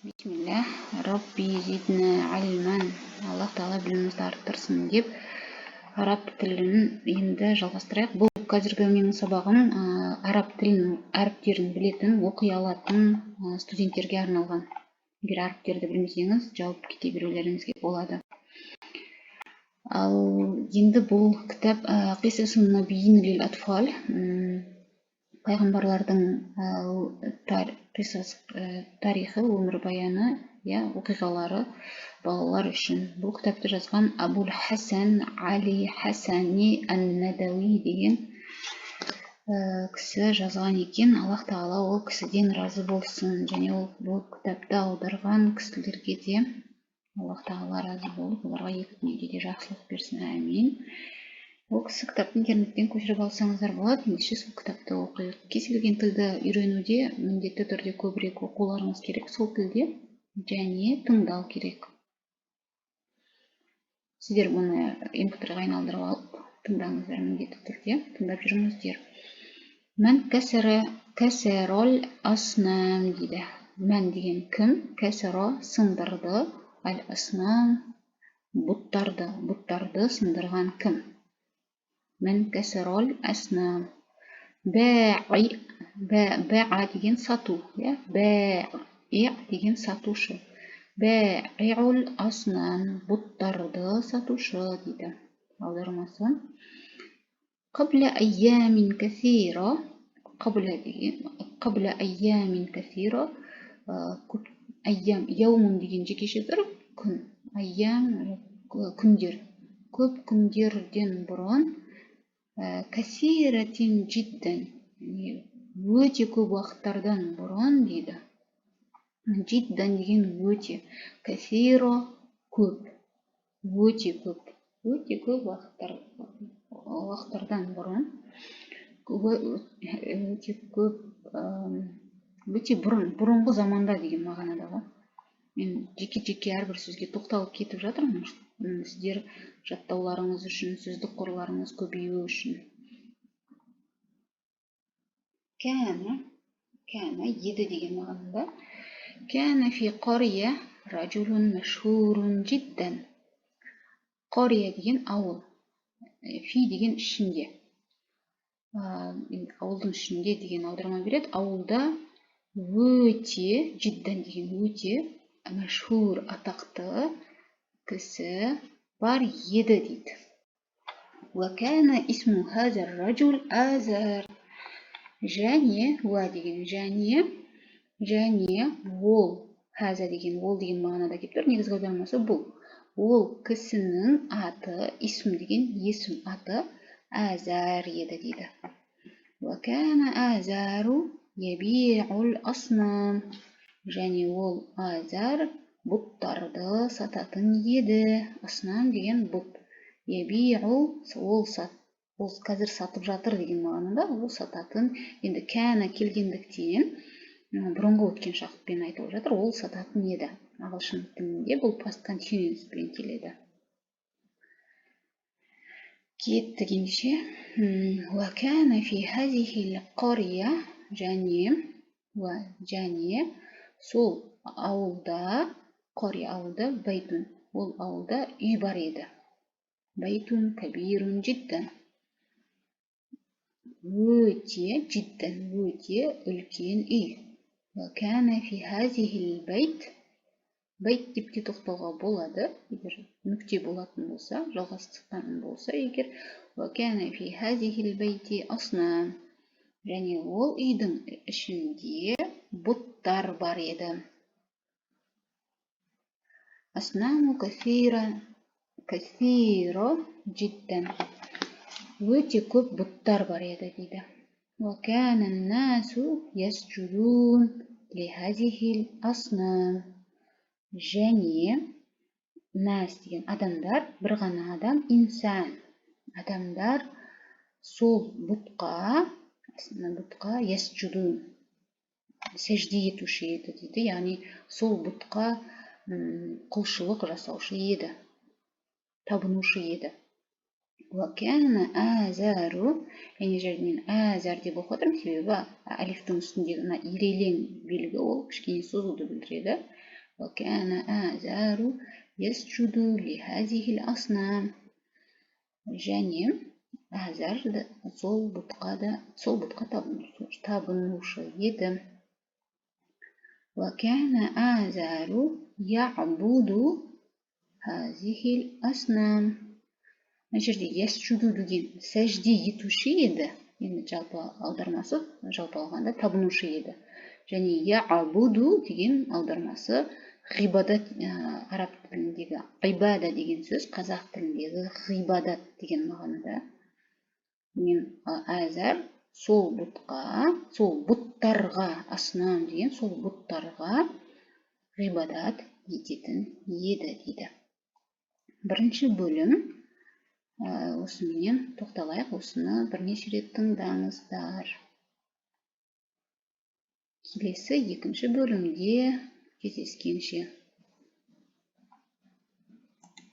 Бисмилля, Рабби зидна илман, Аллах Тағала білімімізді арттырсын деп, араб тілін енді жалғастырайық. Бұл қазіргі менің сабағым араб тілінің әріптерін білетін, оқи алатын студенттерге арналған. Егер әріптерді білмесеңіз, жауып кете берулеріңізге болады. Ал енді бұл кітап «Қисасун набиин лил атфал», пайғамбарлардың қиссасы, тарихы, өмірбаяны, иә, оқиғалары балалар үшін. Бұл кітапты жазған Абул Хасан Али Хасани ан Надауи деген кісі жазған екен. Аллах Тағала ол кісіден разы болсын және ол бұл кітапты аударған кісілерге де Аллах Тағала разы болып, оларға екі дүниеде де жақсылық берсін, әмин. Ол кісі кітапты интернеттен көшіріп алсаңыздар болады. Ендеше сол кітапты оқиық. Кез келген тілді үйренуде міндетті түрде көбірек оқуларыңыз керек сол тілде және тыңдау керек. Сіздер бұны mp3-ға айналдырып алып тыңдаңыздар, міндетті түрде тыңдап жүріңіздер. Мән кәсәрол аснам дейді. Мән деген кім, кәсәро сындырды, әл аснам бұттарды, бұттарды сындырған кім? Мән кәсәрол аснам. Бәи, бәа деген сату, иә, бәи деген сатушы. Бәиул аснам, бұттарды сатушы дейді. Аудармасы: қабла айямин кәсира, қабла деген, қабла айямин кәсира, көп, айям, яумун деген жекеше бір күн, айям күндер, көп күндерден бұрын, кәсиратин жиддан, өте көп уақыттардан бұрын дейді. Жиддан деген өте, кәсиро көп, өте көп, өте көп уақыттардан бұрын, өте көп, өте бұрын, бұрынғы заманда деген мағынада ғой. Мен жеке жеке әрбір сөзге тоқталып кетіп жатырмын сіздер жаттауларыңыз үшін, сөздік қорларыңыз көбеюі үшін. Кәна, кәна еді деген мағынада. Кәна фи қария раджулун машхурун жиддан. Қария деген ауыл, фи деген ішінде, ауылдың ішінде деген аударма береді. Ауылда өте, жиддан деген өте, мәшһүр атақты кісі бар еді дейді. Уәкәна исму хазар раджул Азар. Және, уә деген және, және ол, хаза деген ол деген мағынада келіп тұр, негізгі аудармасы бұл. Ол кісінің аты, исм деген есім, аты Азар еді дейді. Уәкәна Азару ябиул аснам. Және ол Азар бұттарды сататын еді. Аснам деген бұт. Ябиу ол сат, ол қазір сатып жатыр деген мағынада, ол сататын. Енді кәна келгендіктен, бұрынғы өткен шақпен айтылып жатыр, ол сататын еді. Ағылшын тілінде бұл past continuous пен келеді. Кеттік ендеше. Уәкәна фи хазихил қария, және, уә және сол ауылда, қария ауылда, бәйтун, ол ауылда үй бар еді. Бәйтун кәбирун жиддан, өте, жиддан өте үлкен үй. Уәкәна фи хазихил бәйт, бәйт деп те тоқтауға болады, егер нүкте болатын болса, жалғастыққан болса егер. Уәкәна фи хазихил бәйти аснам, және ол үйдің ішінде бұттар бар еді. Аснаму кәсира, кәсиро жиддан, өте көп бұттар бар еді дейді. Уәкәна насу ясжудун лихазихил аснам. Және нас деген адамдар, бір ғана адам, инсан, адамдар сол бұтқа, бұтқа ясжудун сәжде етуші еді дейді, яғни сол бұтқа құлшылық жасаушы еді, табынушы еді. Уәкәна азару, және жерде мен әзәр деп оқып жатырмын, себебі әлифтің үстіндегі мына ирелең белгі, ол кішкене созуды білдіреді. وكان آزار يسجد لهذه الأصنام. Және Азар сол бұтқа табынушы еді. وكان آزار يعبد هذه الأصنام. Мына жерде يسجد деген сәжде етуші еді. Енді жалпы аудармасы, жалпы алғанда, табынушы еді. Және يعبد деген аудармасы ғибадат. Араб тіліндегі عبادة деген сөз қазақ тіліндегі ғибадат деген мағынада. Мен Әзәр сол бұтқа, сол бұттарға, أصنام деген сол бұттарға ғибадат ететін еді дейді. Бірінші бөлім осыменен тоқталайық. Осыны бірнеше рет тыңдаңыздар. Келесі екінші бөлімде кездескенше.